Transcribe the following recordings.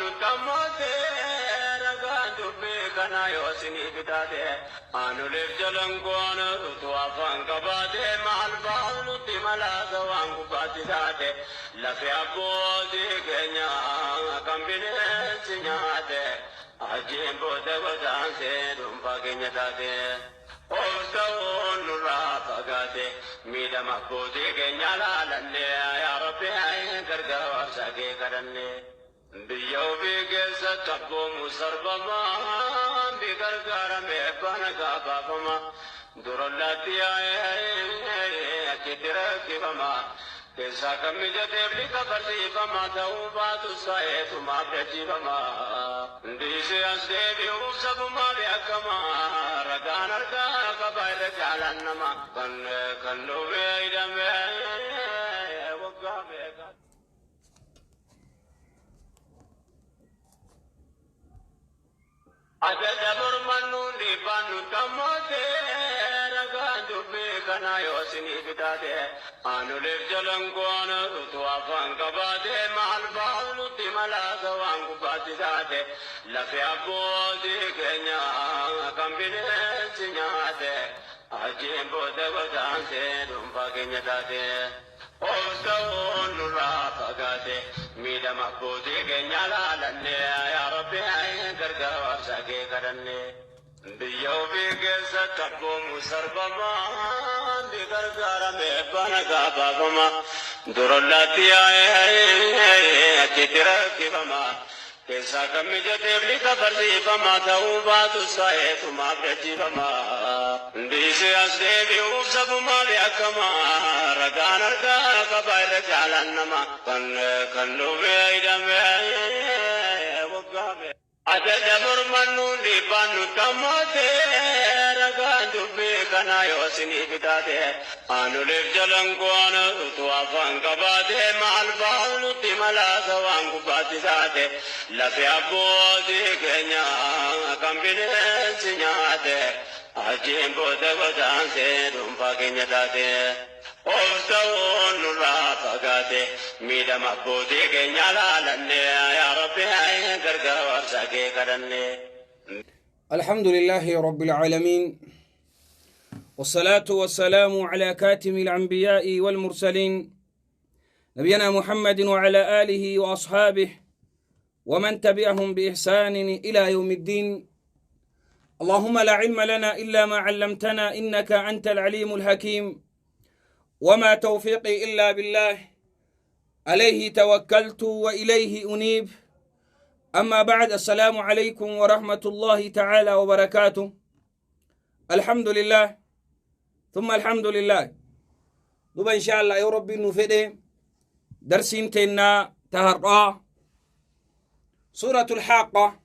nutti ragaan dubbii kana yoo isiniif taate aanuleef jalan goona utuu afaan qabaate maal ba'u nutti malaasa waan gubbaatti taate lafe abbootii keenya kan bineensi nyaate achiin booda godaansee dhuunfaa keenya taate. Of ta'uun nurraa fagaate miidhama abbootii keenya laalanne yaa Rabbi gargaarsa kee kadhanne. Biyya ofii keessatti abboomu sarbamaa bi gargaarame bana gaafaafama durallaatti yaa'ee achitti rakkifama. Keessaa kan mijateef liqa barsiifama ta'uu baatu saa'eetumaaf dachiifama. Dhiisee as deebi'uuf sabumaa beekama ragaan harkaa qaba irra caalaan nama kan kan dhufee hidhamee waggaa meeqa. Ajaja mormannuun dhiibbaan nutti hammaate ragaan dubbii kana yoo isiniif taate aanuleef jalan goona utuu afaan qabaate maal ba'u nutti malaasa waan gubbaatti taate lafe abbootii keenya kan bineensi nyaate achiin booda godaansee dhuunfaa keenya taate. Of ta'uun nurraa fagaate miidhama abbootii keenya laalanne yaa Rabbi gargaarsa kee kadhanne. Biyya ofii keessatti abboomu sarbamaa bi gargaarame bana gaafaafama durallaatti yaa'ee achitti rakkifama. Keessaa kan mijateef liqa barsiifama ta'uu baatu saa'eetumaaf dachiifama. Dhiisee as deebi'uuf sabumaa beekama ragaan harkaa qaba irra caalaan nama kan kan dhufee hidhamee waggaa meeqa. Ajaja mormannuun dhiibbaan nutti hammaate ragaan dubbii kana yoo isiniif taate aanuleef jalan goona utuu afaan qabaate maal ba'u nutti malaasa waan gubbaatti taate lafe abbootii keenya kan bineensi nyaate achiin booda godaansee dhuunfaa keenya taate. Of ta'uun nurraa fagaate miidhama abbootii keenya laalanne yaa Rabbi gargaarsa kee kadhanne. الحمد لله رب العالمين، والصلاة والسلام على كاتم الأنبياء والمرسلين، نبينا محمد وعلى آله وأصحابه ومن تبعهم بإحسان إلى يوم الدين. اللهم لا علم لنا إلا ما علمتنا إنك أنت العليم الحكيم، وما توفيقي إلا بالله، عليه توكلت وإليه أنيب. أما بعد، السلام عليكم ورحمة الله تعالى وبركاته. الحمد لله ثم الحمد لله. دوبا إن شاء الله يا ربي نفيده درسين تنا تهرأ سورة الحاقة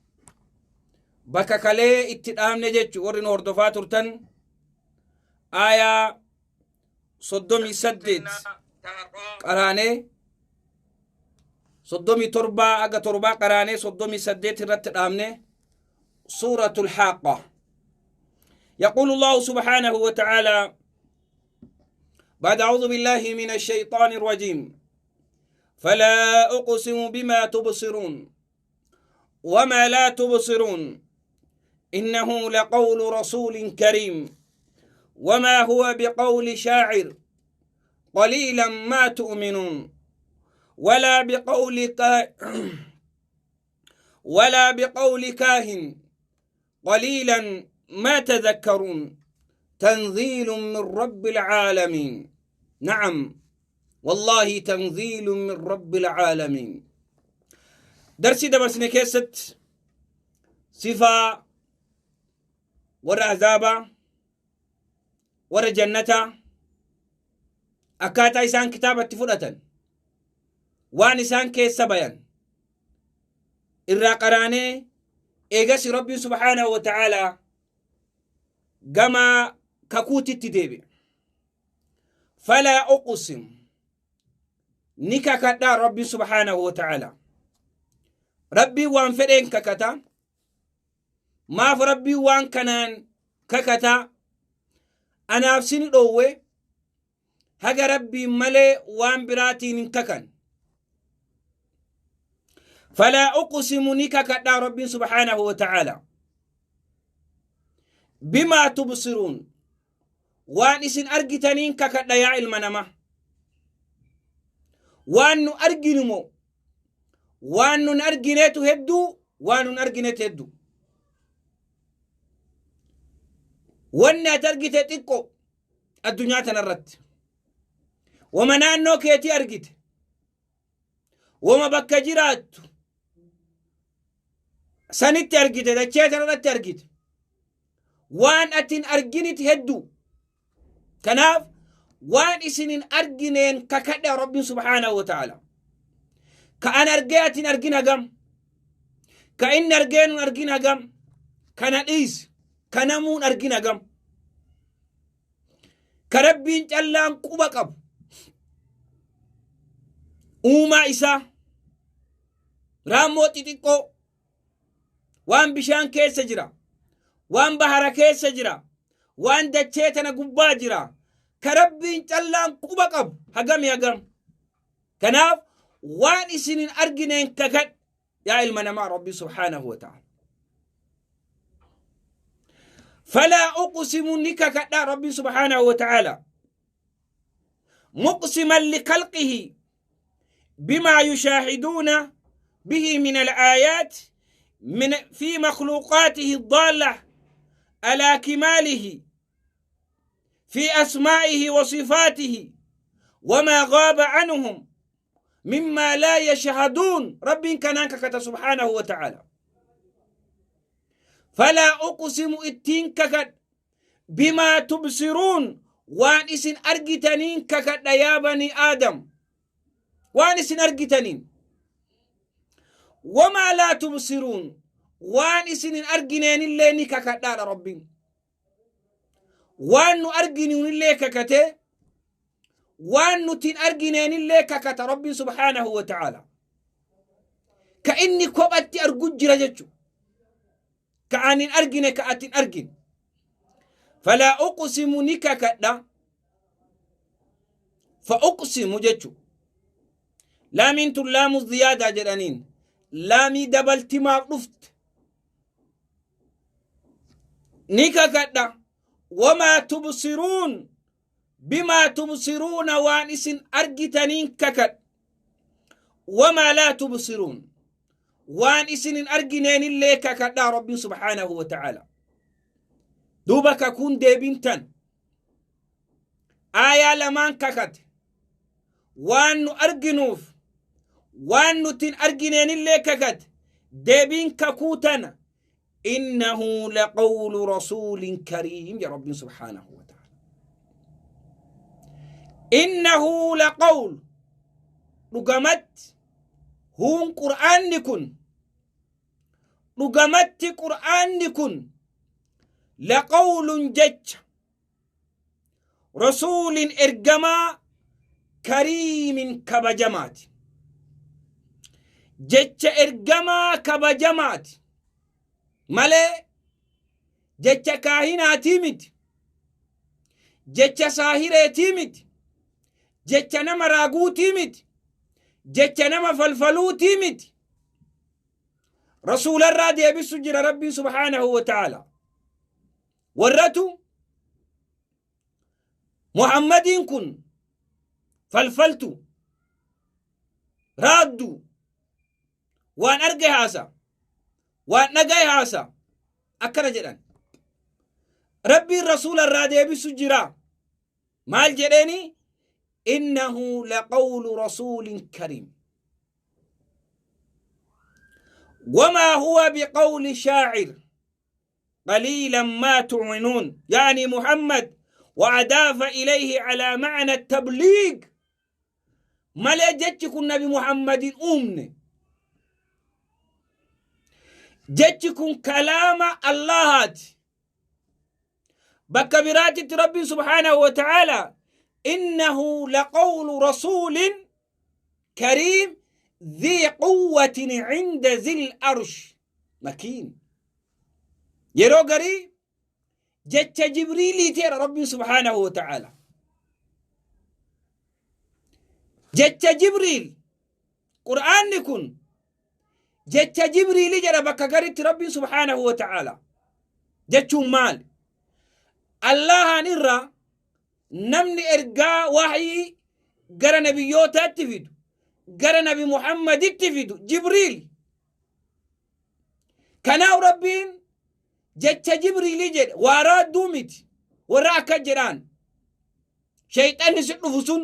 بككالي اتدام نجج ورن هردفات ترتن آية 38 قراني 37 أجا 7 قراني 38 رت آمني سورة الحاقة. يقول الله سبحانه وتعالى بعد أعوذ بالله من الشيطان الرجيم: فلا أقسم بما تبصرون وما لا تبصرون إنه لقول رسول كريم وما هو بقول شاعر قليلا ما تؤمنون ولا بقول كاهن قليلا ما تذكرون تنزيل من رب العالمين. نعم والله تنزيل من رب العالمين. درسي دبرسني كيست صفة ورا عذابة ورا جنة أكاتا إسان كتابة تفرة وان إسان كيس بيان الراقراني إيجاس ربي سبحانه وتعالى جما ككوتي تدبي. فلا أقسم نكا كدا ربي سبحانه وتعالى ربي وان فرين ككتا ما في ربي وان كنان ككتا أنا أفسني دوه هجا ربي ملي وان براتي نككن. Falaa uqsimu ni kakadhaa Rabbiin subhaanahu wa ta'aala. Bimaa tubsiruun waan isin argitaniin kakadha yaa ilma namaa. Waan nu arginu moo waan nun argineetu hedduu waan nun arginetu hedduu. Wanni ati argite xiqqoo addunyaa tanarratti. Wama naannoo keetii argite. Wama bakka jiraattu sanitti argite dachee tanarratti argite. Waan ati hin arginiti hedduu. Kanaaf waan isin hin argineen kakadha Rabbiin subhaanahu wa ta'ala. Ka an argee ati hin argin hagam. Ka inni argee nun argin hagam. Kana dhiisi. Ka namuun argin hagam. Ka Rabbiin callaan quba qabu. Uumaa isaa raammoo xixiqqoo waan bishaan keessa jira waan bahara keessa jira waan dachee tana gubbaa jira ka Rabbiin callaan quba qabu hagami hagam. Kanaaf waan isin hin argineen kakadh yaa ilma namaa Rabbi subhaanahu wa ta'ala. Falaa uqsimu ni kakadha Rabbi subhaanahu wa ta'ala. Muqsiman likalqihi bimaa yushaahiduuna bihi min alaayaat min fi makhluuqaatihi daalla alaa kimaalihi في أسمائه وصفاته وما غاب عنهم مما لا يشهدون رب كنانك كتا سبحانه وتعالى فلا أقسم اتين ككت بما تبصرون وان اسن أرجتنين ككت يا بني آدم وان اسن أرجتنين وما لا تبصرون وان اسن أرجنين اللي ككت ربين waan nu arginuunillee kakatee waan nuti hin argineenillee kakata Rabbiin subhaanahu wa ta'aala. Ka inni kophatti argu jira jechu. Ka ani hin argine ka ati hin argine. Falaa uqsimu ni kakadha. Fa uqsimu jechu. Laamiin tun laamu ziyaadaa jedhaniin. Laamii dabaltimaaf dhufte. Ni kakadha. Wamaa tubsiruun bimaa tubsiruuna waan isin argitaniin kakadha. Wamaa laa tubsiruun waan isin hin argineenillee kakadhaa Rabbiin subhaanahu wa ta'aala. Duuba kakuun deebiin tan aayaa lamaan kakate waan nu arginuuf waan nuti hin argineenillee kakate deebiin kakuu tana innahu laqawlu rasuulin kariim ya Rabbiin subhaanahu wa ta'ala. Innahu laqawl dhugamatti huun qur'aanni kun dhugamatti qur'aanni kun laqawlun jecha rasuulin ergamaa kariimin kabajamaati. Jecha ergamaa kabajamaati malee jecha kaahinaatii miti. Jecha saahireetii miti. Jecha nama raaguutii miti. Jecha nama falfaluutii miti. Rasuularraa deebisu jira Rabbiin subhaanahu wa ta'ala. Warratu Muhammadiin kun falfaltu raaddu waan arge haasa waan dhagaye haasa akkana jedhan. Rabbiin rasuula irraa deebisu jira. Maal jedheeni? Innahu laqawlu rasuulin kariim. Wamaa huwa biqawli shaacir قليلا ما تؤمنون يعني محمد وأضاف إليه على معنى التبليغ malee jechi kun nabi Muhammadin uumne. Jechi kun kalaama Allahaati. Bakka biraatitti Rabbiin subhaanahu wa ta'ala innahu laqawlu rasuulin kariim dhii quwwatin cinda zil arsh makiin. Yeroo garii jecha Jibriiliiti jedha Rabbiin subhaanahu wa ta'ala. Jecha Jibriil Qur'aanni kun Jecha Jibriili jedha bakka garitti Rabbiin subhaanahu wa ta'ala. Jechuun maali? Allahaan irraa namni ergaa wahyii gara nabiyyootaatti fidu, gara Nabi Muhammaditti fidu Jibriil. Kanaaf Rabbiin jecha Jibriilii jedhe, waa raadduu miti. Warra akka jedhaan sheyxanni si dhufu sun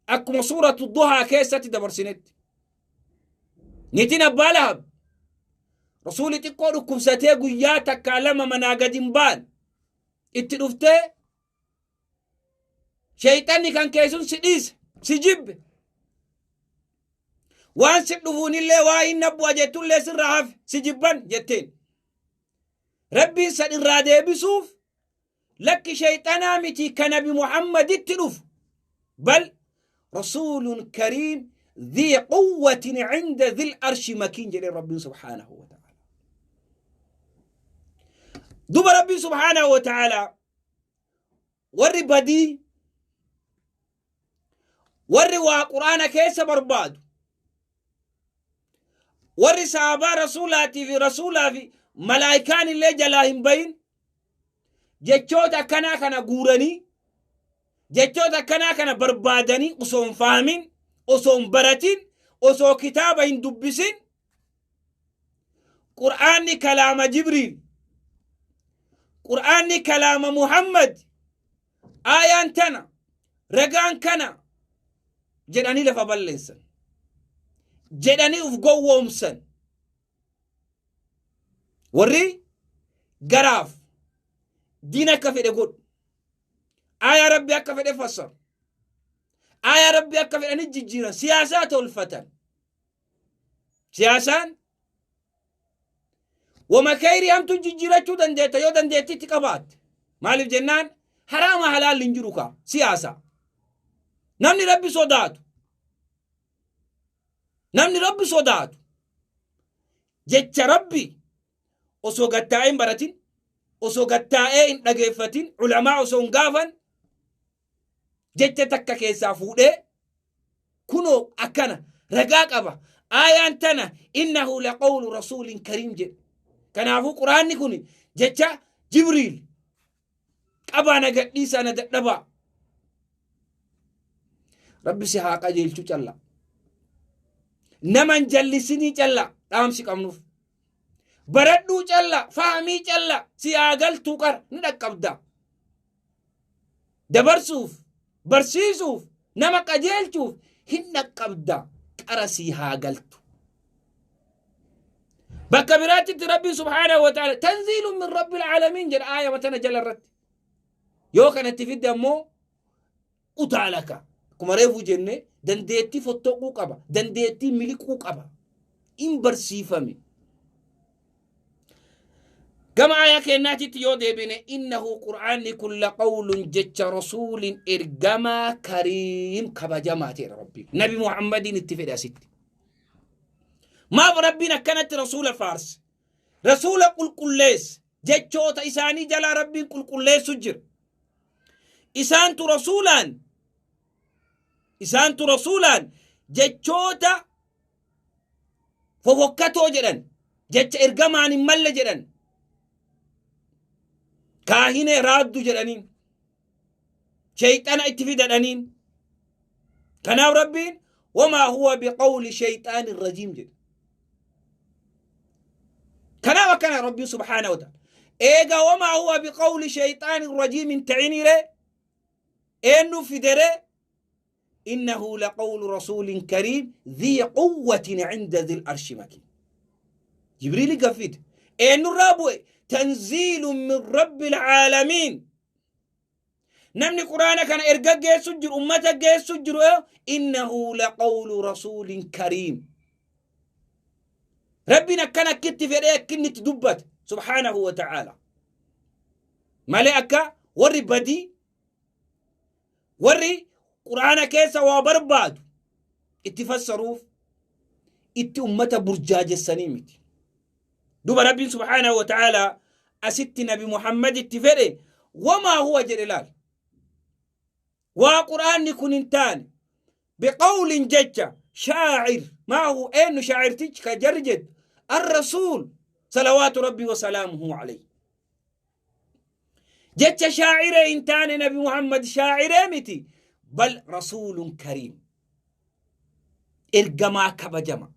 akkuma suuratu Duhaa keessatti dabarsinetti. Niitiin Abbaa Lahab Rasuulli xiqqoo dhukkubsatee guyyaa takkaa lama manaa gadi hin baane, itti dhuftee, "Sheeyxanni kan keessun si dhiise, si jibbe, waan si dhufuunillee waa hin nabbu'a jettullee sirraa hafe, si jibban" jetteen. Rabbiin san irraa deebisuuf, "Lakki, sheeyxanaa miti ka Nabi Muhammaditti dhufu, bal rasuulun kariim dhii quwwatin cinda dhil arshi makiin" jedhee Rabbiin subhaanahu wa ta'ala. Duba Rabbiin subhaanahu wa ta'ala warri badii, warri waa Qur'aana keessa barbaadu, warri sahabaa Rasuulaatii fi Rasuulaa fi malaayikaan illee jalaa hin bayin, jechoota akkanaa kana guuranii, jechoota akkanaa kana barbaadanii, osoo hin fahamin, osoo hin baratin, osoo kitaaba hin dubbisin, Qur'aanni kalaama Jibriil, Qur'aanni kalaama Muhammad, aayaan tana, ragaan kana jedhanii lafa balleessan, jedhanii uf gowwoomsan. Warri garaaf diin akka fedhe godhu, aayaa Rabbi akka fedhe fassaru, aayaa Rabbi akka fedhani jijjiiran, siyaasaa tolfatan. Siyaasaan wama kayrii hamtu jijjiirachuu dandeetta yoo dandeettiitti qabaatte. Maaliif jennaan, haraama halaalli hin jiru kaa siyaasa. Namni Rabbi sodaatu, namni Rabbi sodaatu jecha Rabbi osoo gattaa'ee hin baratin, osoo gattaa'ee hin dhageeffatin, ulamaa osoo hin gaafan, jecha takka keessaa fuudhee kunoo akkana ragaa qaba, aayaan tana, innahu laqawlu rasuulin kariim jedhe, kanaafuu Quraanni kun jecha Jibriil, qabaa na gadhiisaa, na dadhabaa. Rabbi si haa qajeelchu calla, naman jallisinii calla. Dhaamsi qabnuuf, baradhuu calla, fahamii calla, si haa galtuu, qara ni dhaqqabda. Dabarsuuf, barsiisuuf, nama qajeelchuuf hin dhaqqabda, qara sii haa galtu. Bakka biraatti Rabbiin subhaanahu wa ta'ala tanziilun min rabbil aalamiin jedha aayama tana jala irratti. Yoo kanatti fidde ammoo utaalaka. Akkuma reefuu jenne, dandeettii fottoquu qaba, dandeettii miliquu qaba, in barsiifame. Gama aayaa kennaatitti yoo deebine, innahu Qur'aanni kun laqawlun jecha rasuulin ergamaa kariim kabajamaa ta'e. Rabbiin Nabi Muhammadiin itti fedhe asitti. Maaf Rabbiin akkanatti Rasuula faarse, Rasuula qulqulleesse? Jechoota isaanii jalaa Rabbiin qulqulleessu jira. Isaantu Rasuulaan jechoota fofokkatoo jedhan, jecha ergamaan hin malle jedhan, kaahine, raaddu jedhaniin, sheyxana itti fidadhaniin. Kanaaf Rabbiin wamaa huwa biqawli sheyxaani rajiim jedhe. Kanaaf akkana Rabbiin subhaanahu wa ta'ala eega wamaa huwa biqawli sheyxaani rajiim hin ta'iniire, eenyu fidere? إنه لقول رسول كريم ذي قوة عند ذي العرش مكين. جبريل قفيت إن الرابو تنزيل من رب العالمين. Namni Quraana kana erga geessu jiru, ummata geessu jiru, innahu laqawlu rasuulin kariim. Rabbiin akkan akkitti fedhee akkinni itti dubbate subhaanahu wa ta'aala malee, akka warri badii, warri Quraana keessa waa barbaadu itti fassaruuf itti ummata burjaajessanii miti. Duba Rabbiin subhaanahu wa ta'aala asitti Nabi Muhammad itti fedhe, wamaa huwa jedhe. Laal, waa Quraanni kun hin taane biqawlin jecha Shaacir maahu eenyu shaacirtichi ka jarri jedhu arrasuul salawaatu rabbii wasalaamuhu alayhi. Jecha shaaciree hin taane, Nabi Muhammad shaaciree miti, bal rasuulun kariim, ergamaa kabajama.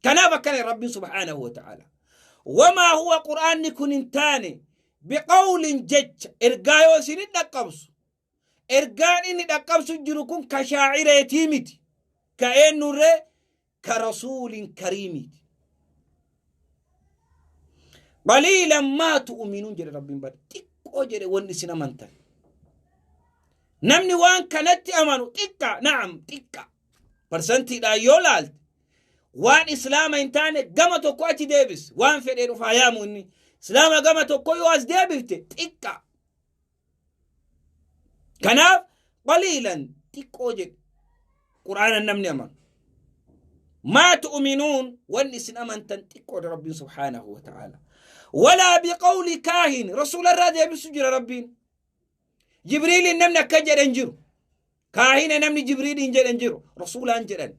Kanaaf akkana Rabbiin subhaanahu wa ta'ala: wamaa huwa, qur'aanni kun hin taane, biqawlin, jecha ergaa yoo isin dhaqqabsu, ergaan inni dhaqqabsu jiru kun ka shaacireetii miti, ka eenyurree, ka rasuulin kariimiiti. Qaliilan maa tu'minuun jedhe Rabbiin. Bada xiqqoo jedhe wanni isin amantan. Namni waan kanatti amanu xiqqa. Na'am, xiqqa. Parsantiidhaan yoo laalte, waan islaama hin taane gama tokko achi deebis, waan fedhee dhufaa yaamu, inni islaama gama tokko yoo as deebifte xiqqa. Kanaaf qaliilan, xiqqoo jedhe qur'aana namni amanu. Maa tu'minuun, wanni isin amantan xiqqoodha. Rabbiin subhaanahu wa ta'ala: walaa biqawli kaahin, rasuula irraa deebisu jira Rabbiin. Jibriiliin namni akka jedhan jiru, kaahina namni Jibriiliin jedhan jiru, rasuulaan jedhan.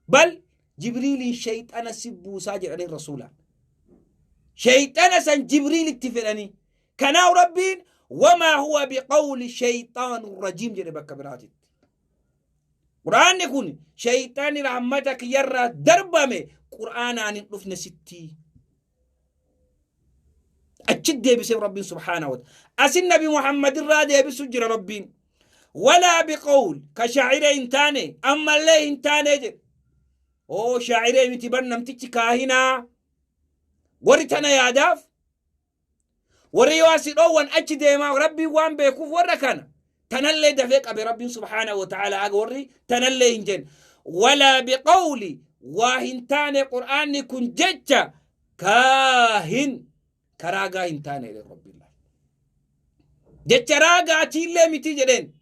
Bal Jibriiliin shayxana si buusaa jedhanii, rasuulaan shayxana san Jibriilitti fedhanii. Kanaaf Rabbiin wamaa huwa biqawli shayxaan rajiim jedhe bakka biraatitti. Qur'aanni kun shayxaanni rahmata kiyyarraa darbame qur'aanaan hin dhufne sittii. Achi deebisee Rabbiin subhaanahu wa ta'ala asin Nabi Muhammad irraa deebisu jira. Rabbiin walaa biqawl, ka shaacira hin taane ammallee hin taane jedhe. Oo, shaaciree miti bar namtichi kaahinaa. Warri tana yaadaaf, warri yoo asii dhoowwan achi deemaa, Rabbiin waan beekuuf warra kana tanallee dafee qabe Rabbiin subhaanahu wa ta'ala, haga warri tanallee hin jenne. Walaa biqawli, waa hin taane qur'aanni kun jecha kaahin, karaa gaa hin taane jedhe Rabbiin. Jecha raagaatiillee miti jedheen.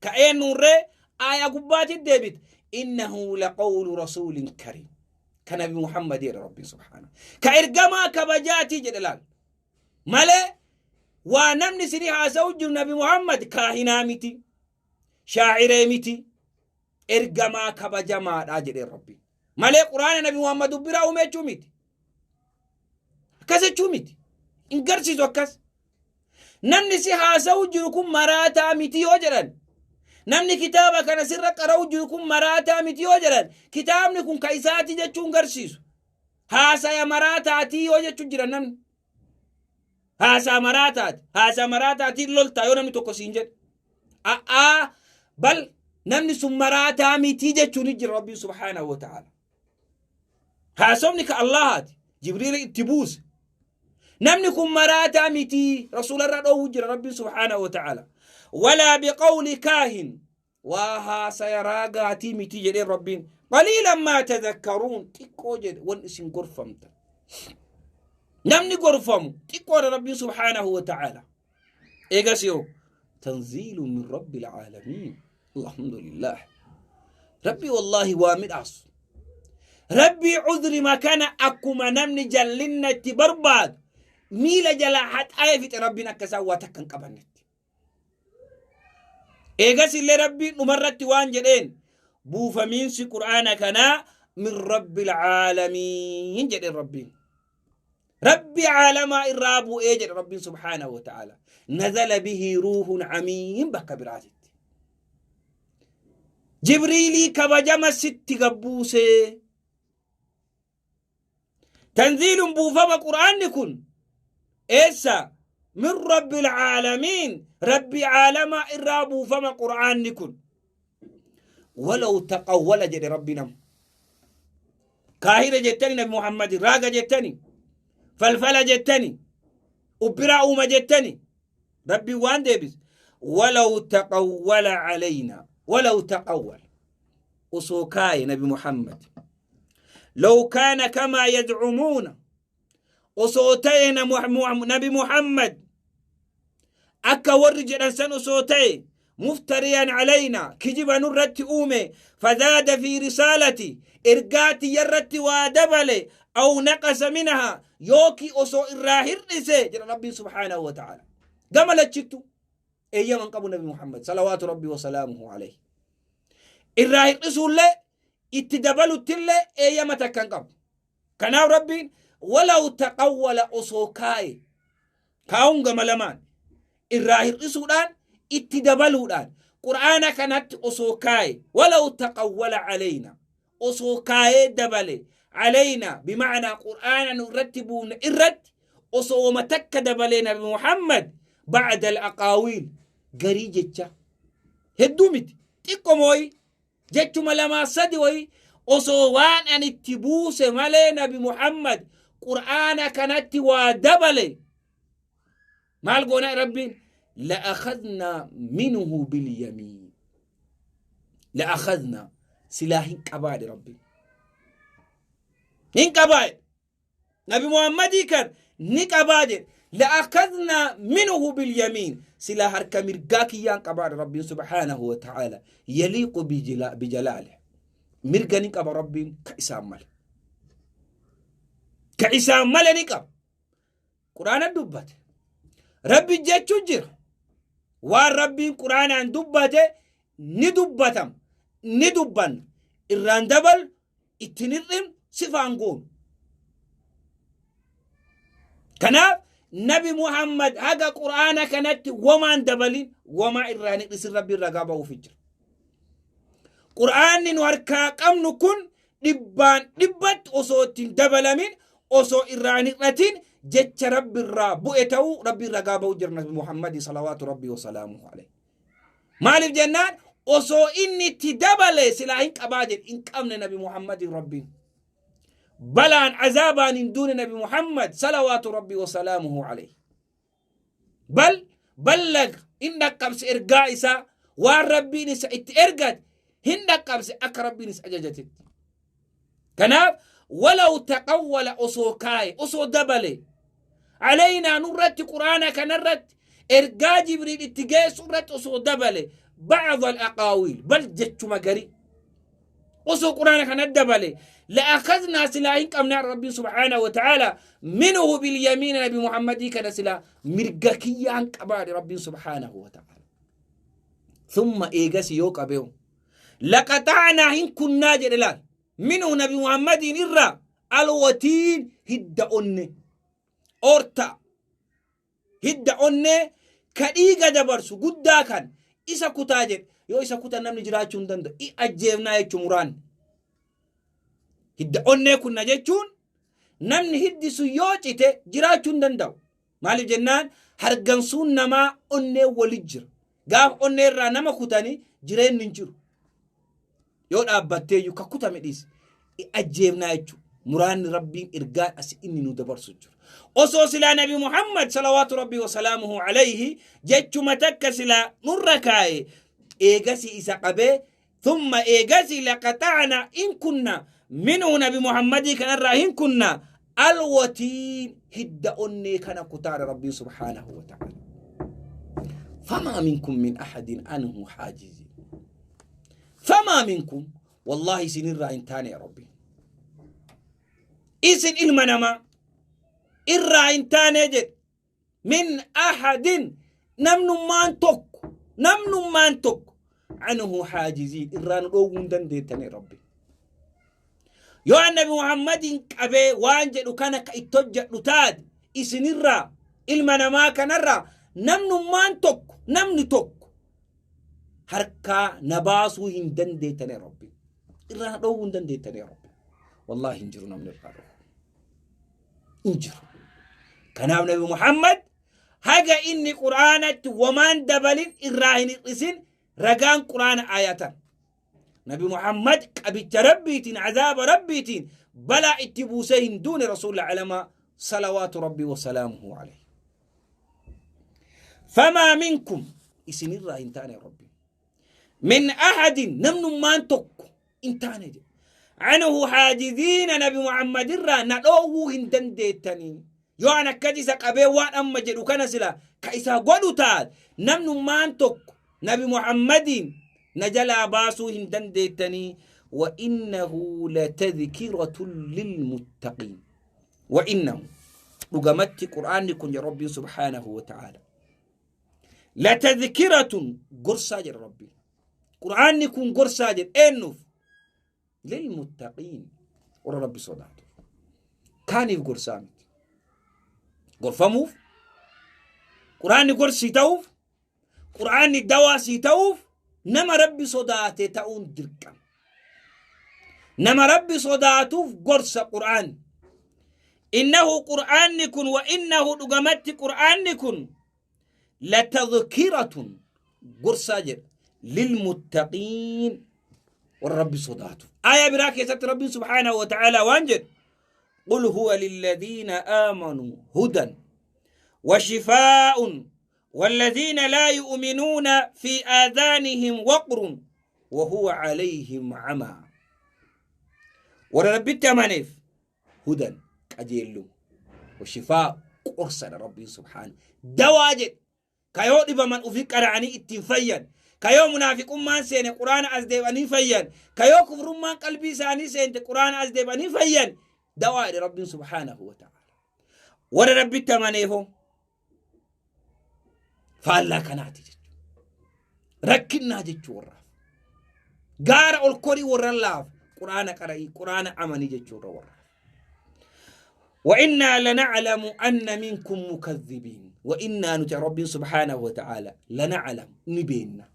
Ka'ee nuurree aayaa gubbaatti deebite: innahu laqawlu rasuulin kariim, ka Nabi Muhammad jedhe Rabbiin subhaanahu, ka ergamaa kabajaatii jedhe. Laal malee waa namni isinii haasa'u jiru Nabi Muhammad kaahinaa miti, shaaciree miti, ergamaa kabajamaadha jedheen Rabbiin. Malee quraana Nabi Muhammad biraa uume jechuu miti, akkas jechuu miti, hin garsiisu akkas. Namni si haasa'u jiru kun maraataa miti yoo jedhan, namni kitaaba kana sirra qara'u jiru kun maraataa miti yoo jedhan, kitaabni kun ka isaati jechuun garsiisu. Haasaya maraataatii yoo jechuu jira, namni haasaa maraataati, haasaa maraataatiin loltaa yoo namni tokko siin jedhe, a'aa, bal namni sun maraataa mitii jechuun jira. Rabbiin subhaanahu wa ta'ala haasofni ka Allahaati, Jibriil itti buuse, namni kun maraataa mitii rasuularra dhoowwu jira Rabbiin subhaanahu wa ta'ala. Walaa biqawli kaahin, waa haasaya raagaatii miti jedheen Rabbiin. Qaliilan maa tadhakkaruun, xiqqoo jedhe wan isin gorfamtan. Namni gorfamu xiqqoodha. Rabbiin subhaanahu wa ta'ala eegas yoo tanziilu min rabbil aalamiin. Alhamdulillah, Rabbi wallaahi waa midhaasu. Rabbii cudrima kana akkuma namni jallinna itti barbaadu miila jalaa haxaa'ee fixe. Rabbiin akka isaan waa takka hin qabannetti. Eegas illee Rabbiin dhumarratti waan jedheen: buufamiinsi qur'aana kanaa min rabbil caalamiin jedheen Rabbiin. Rabbi caalamaa irraa bu'ee jedhe Rabbiin subhaanahu wa ta'ala. Nazala bihi ruuhun amiin bakka biraatitti. Jibriilii kabajama sitti gabbuusee. Tanziilun, buufama qur'aanni kun eessa? Min rabbil caalamiin, rabbi caalamaa irraa buufama qur'aanni kun. Walaw taqawwala jedhe Rabbi nama. Kaahira jettani, Nabi Muhammad raaga jettani, falfala jettani, ubbiraa uuma jettani, Rabbi waan deebise: walaw taqawwala calayna, walaw taqawwala, osoo kaaye Nabi Muhammad, law kaana kamaa yazcumuuna, osoo ta'e Nabi Muhammad akka warri jedhan san osoo ta'e, muftariyan calayna, kijiba nurratti uume, fazaada fi risaalati, ergaa tiyyarratti waa dabale, aw naqasa minha, yookii osoo irraa hir'ise jedha Rabbiin subhaanahu wa ta'ala. Gama lachittu eeyyaman qabu Nabi Muhammad salawaatu Rabbii wasalaamuhu alayhi irraa hir'isuullee. Itti dabaluttillee eeyyama takka hin qabu. Kanaaf Rabbiin walaw taqawwala osoo kaa'e, kaa'uun gama lamaan irraa hir'isuudhaan itti dabaluudhaan, Qur'aana kanatti osoo kaa'e, walaw taqawwala alayna osoo kaa'ee dabale, alayna bima'anaa Qur'aana nu irratti buufne irratti osoo wama takka dabalee Nabi Muhammad, ba'da al-aqaawiil garii jecha hedduu miti, xiqqo mooyi, jechuma lamaa sadi wayi osoo waan an itti buuse malee Nabi Muhammad Qur'aana kanatti waa dabale, maal goona? Rabbiin la'akhadnaa minhu bilyamiin, la'akhadnaa silaa hin qabaadhe, Rabbiin hin qabaadhe, Nabi Muhammadii kan ni qabaa jedhe. La'akhadnaa minhu bilyamiin silaa harka mirgaa kiyyaan qabaadhe. Rabbiin subhaanahu wa ta'aala yaliiqu bijalaale mirga ni qaba. Rabbiin ka isaan male, ka isaan male ni qaba. Quraana dubbate Rabbi jechuu jira. Waan Rabbiin Quraanaan dubbate ni dubbatam, ni dubbanna, irraan dabal ittiin hir'in sifaan goonu. Kanaaf Nabi Muhammad haga Qur'aana kanatti womaan dabalin, womaa irraan hir'isin, Rabbiin ragaa ba'uuf jira. Qur'aanni nu harkaa qabnu kun dhibbaan dhibbatti osoo ittiin dabalamin, osoo irraan hir'atin jecha Rabbi irraa bu'e ta'uu Rabbiin ragaa ba'uu jira Nabi Muhammad salawaatu Rabbii wasalaamuhu alayhi. Maaliif jennaan, osoo inni itti dabale silaa hin qabaa jedhe, hin qabne Nabi Muhammadin Rabbiin. Balaan azaabaan hin duune Nabi Muhammad salawaatu Rabbii wasalaamuhu alayhi. Bal ballag hin dhaqqabse ergaa isaa, waan Rabbiin isa itti ergate hin dhaqqabse akka Rabbiin isa ajajatetti. Kanaaf walaw taqawwala osoo kaaye, osoo dabale, alaynaa nurratti, Quraana kanarratti, ergaa Jibriil itti geessu irratti osoo dabale, ba'd al-aqaawiil bal jechuma garii osoo Quraana kana dabale, la'akadnaa silaa hin qabnaa, Rabbiin subhaanahu wa ta'aala minhu bilyamiina Nabi Muhammadii kana silaa mirga kiyyaan qabaadhe Rabbiin subhaanahu wa ta'aala. Thumma eegasi yoo qabeehu laqaxaanaa hin kunnaa jedhe. Laal, minhu Nabi Muhammadiin irraa alwatiin hidda onne orta, hidda onnee ka dhiiga dabarsu guddaa kan isa kutaa jedhe. Yoo isa kutan namni jiraachuu hin danda'u, i ajjeefnaa jechuu. Muraan hidda onnee kunna jechuun namni hiddi sun yoo cite jiraachuu hin danda'u. Maaliif jennaan, hargansuun namaa onnee wali jira. Gaaf onnee irraa nama kutanii jireenyi hin jiru. Yoo dhaabbatteeyyuu ka kutame dhiisi, i ajjeefnaa jechuudha. Muraanni Rabbiin ergaan asi inni nu dabarsu jiru. Osoo silaa Nabi Muhammad salawaatu Rabbii wasalaamuhu alayhi jechuma takka silaa nurra kaa'e, eegasi isa qabee, thumma eegasi laqaxa'na in kunna minhu Nabi Muhammadii kanarraa hin kunna alwatiin hidda onnee kana kutaadha Rabbiin subhaanahu wa ta'ala. Famaa minkum min ahadin anhu haajizin. Famaa minkum, wallahi isinirraa hin taane ya Rabbi. Isin ilma namaa irraa hin taane jedhe, min ahadin namnummaan tokko, namnummaan tokko, anhu haajiziin irraa nu dhoowwuu hin dandeettani Rabbi. Yoo Annabi Muhammadiin qabee waan jedhu kana ka itti hojjedhu taate, isinirraa ilma namaa kanarraa namnummaan tokko, namni tokko harkaa na baasuu hin dandeettani Rabbi. Irraa na dhoowwuu hin dandeettani Rabbi. Wallaahi hin jiru namni irraa dhoowwu. Hin jiru. Kanaaf Nabi Muhammad haga inni Qur'aanatti wamaan dabalin irraa hin hir'isin ragaan Qur'aana ayatan. Nabi Muhammad qabicha Rabbiitiin, azaaba Rabbiitiin balaa itti buusee hin duune Rasuulli alamaa salawaatu Rabbii wasalaamuhu alayhi. Famaa minkum isinirraa hin taane Rabbi. Min ahadin namnummaan tokko hin taane jedhe. Anhu haajiziina Nabi Muhammad irraa na dhoowwuu hin dandeettanii. Yoo an akkas isa qabee waan amma jedhu kana sila ka isa godhu taate, namnummaan tokko Nabi Muhammadiin na jalaa baasuu hin dandeettanii. Wa innahu latadhkiratun lilmuttaqiin. Wa innahu dhugamatti Qur'aanni kun jedha Rabbiin subhaanahu wa ta'aala. Latadhkiratun gorsaa jedha Rabbiin. Qur'aanni kun gorsaa jedha eenyuuf? Lilmuttaqiin, warra Rabbi sodaatuuf. Kaaniif gorsaa miti. Gorfamuuf, Qur'aanni gorsii ta'uuf, Qur'aanni dawaa sii ta'uuf nama Rabbi sodaate ta'uun dirqama. Nama Rabbi sodaatuuf gorsa Qur'aanni. Innahu Qur'aanni kun wa innahu dhugamatti Qur'aanni kun latadhkiratun gorsaa jedha lilmuttaqiin, warra Rabbi sodaatu. Aayaa biraa keessatti Rabbiin subhaanahu wa ta'aalaa waan jedhu: qul huwa lilladhiina aamanuu hudan wa shifaa'un والذين لا يؤمنون في آذانهم وقر وهو عليهم عمى. Warra Rabbitti amaneef hudan, qajeelluma, washifaa, qorsadha. Rabbiin subhaana dawaa jedhe. Kayoo dhibaman ufi qara'anii ittiin fayyan, kayoo munaafiqummaan seene Quraana as deebanii fayyan, kayoo kufrummaan qalbii isaanii seente Quraana as deebanii fayyan, dawaa jedhe Rabbiin subhaanahu wa ta'ala. Warra Rabbitti amaneefoo faallaa kanaati jechuudha. Rakkinnaa jechuu warraaf. Gaara ol korii warra laaf Quraana qara'ii Quraana amanii jechuudha warraaf. وإنا لنعلم أن منكم مكذبين. وإنا نتي رب سبحانه وتعالى لنعلم نبينا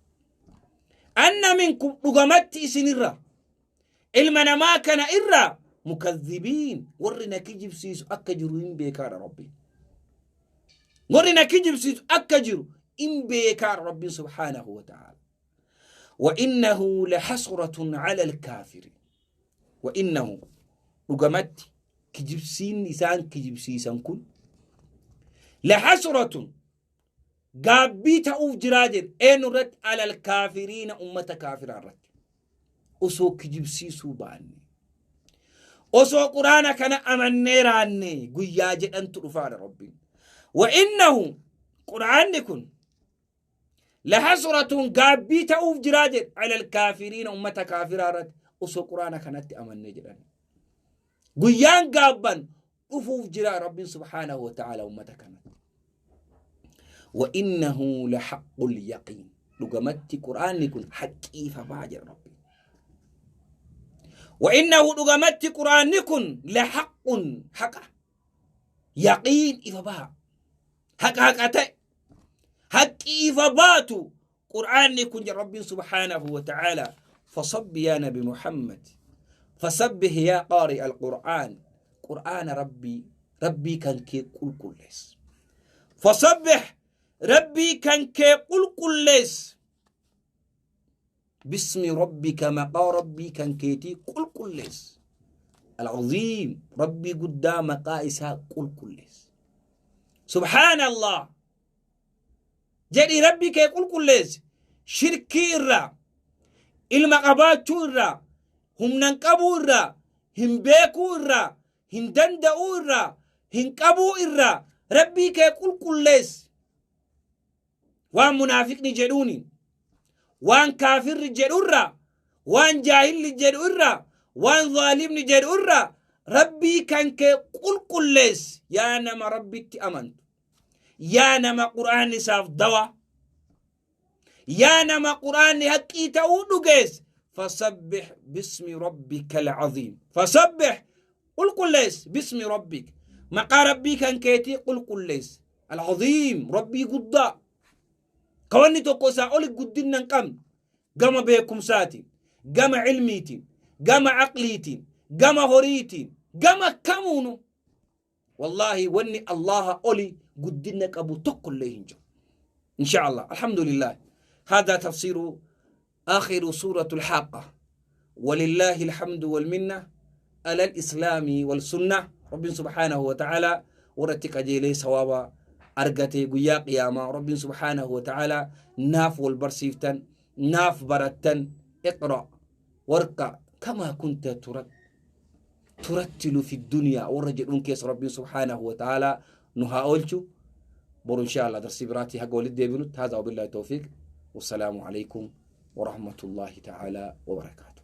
أن منكم رقمت إسنرا ilma namaa kana irraa mukazzibiin, warri na kijibsiisu akka jiru hin beekaadha Rabbiin. Warri na kijibsiisu akka jiru hin beekaadha Rabbiin subhaanahu wa ta'ala. وإنه لحسرة على الكافرين. وإنه dhugamatti kijibsiin isaan kijibsiisan kun لحسرة gaabbii ta'uuf jiraa jedhe. Eenyu irratti? على الكافرين, ummata kaafiraa irratti. Osoo kijibsiisuu baanne, osoo Quraana kana amannee raanne guyyaa jedhantu dhufaadha Rabbiin. وإنه Quraanni kun لحسرة gaabbii ta'uuf jiraa jedhe على الكافرين, ummata kaafiraa irratti. Osoo Quraana kanatti amannee jedhan guyyaan gaabban dhufuuf jira Rabbiin subhaanahu wa ta'ala ummata kanatti. وإنه لحق اليقين dhugamatti Quraanni kun haqqiifamaa jedha Rabbiin. وإنه dhugamatti Quraanni kun لحق haqa yaqiin ifa baha, haqa haqa ta'e, haqqi ifa baatu Qur'aanni kun jedha Rabbiin subhaanahu wa ta'ala. فصب يا نبي محمد، فسبح يا قارئ القرآن. قرآن ربي ربي كان كي قل كلس فسبح ربي كان كي قل كلس باسم ربك مقا ربي كان كيتي قل كلس العظيم ربي قدام مقا قل كلس سبحان الله jedhi Rabbi kee qulqulleessi shirkii irraa, ilma qabaachuu irraa, humnan qabuu irraa, hin beekuu irraa, hin danda'uu irraa, hin qabuu irraa Rabbii kee qulqulleessi. Waan munaafiqni jedhuuni, waan kaafirri jedhu irraa, waan jaahilli jedhu irraa, waan zaalimni jedhu irraa Rabbii kan kee qulqulleessi. Yaa nama Rabbitti amantu, yaa nama Qur'aanni isaaf dawa, yaa nama Qur'aanni haqqii ta'uu dhugees, فسبح باسم ربك العظيم. فسبح qulqullees, باسم ربك maqaa Rabbii kan keetii qulqullees, العظيم Rabbii guddaa ka wanni tokko isaa oli guddinna hin qabne, gama beekumsaatiin, gama cilmiitiin, gama aqliitiin, gama horiitiin, gama kamuunu. Wallaahi wanni Allaha oli guddinna qabu tokko illee hin jiru. إن شاء الله. الحمد لله، هذا تفسير آخر سورة الحاقة، ولله الحمد والمنة على الإسلام والسنة. رب سبحانه وتعالى warra qajeelee sawaaba argate guyyaa qiyaamaa Rabbiin subhaanahu wa ta'ala naaf wal barsiiftan, naaf barattan. اقرأ وارق كما كنت ترتل في الدنيا warra jedhuun keessa Rabbiin subhaanahu wa ta'ala nu haa oolchu. Boru insha Allah darsii biraatii haga walitti deebinutti, هذا وبالله التوفيق، والسلام عليكم ورحمة الله تعالى وبركاته.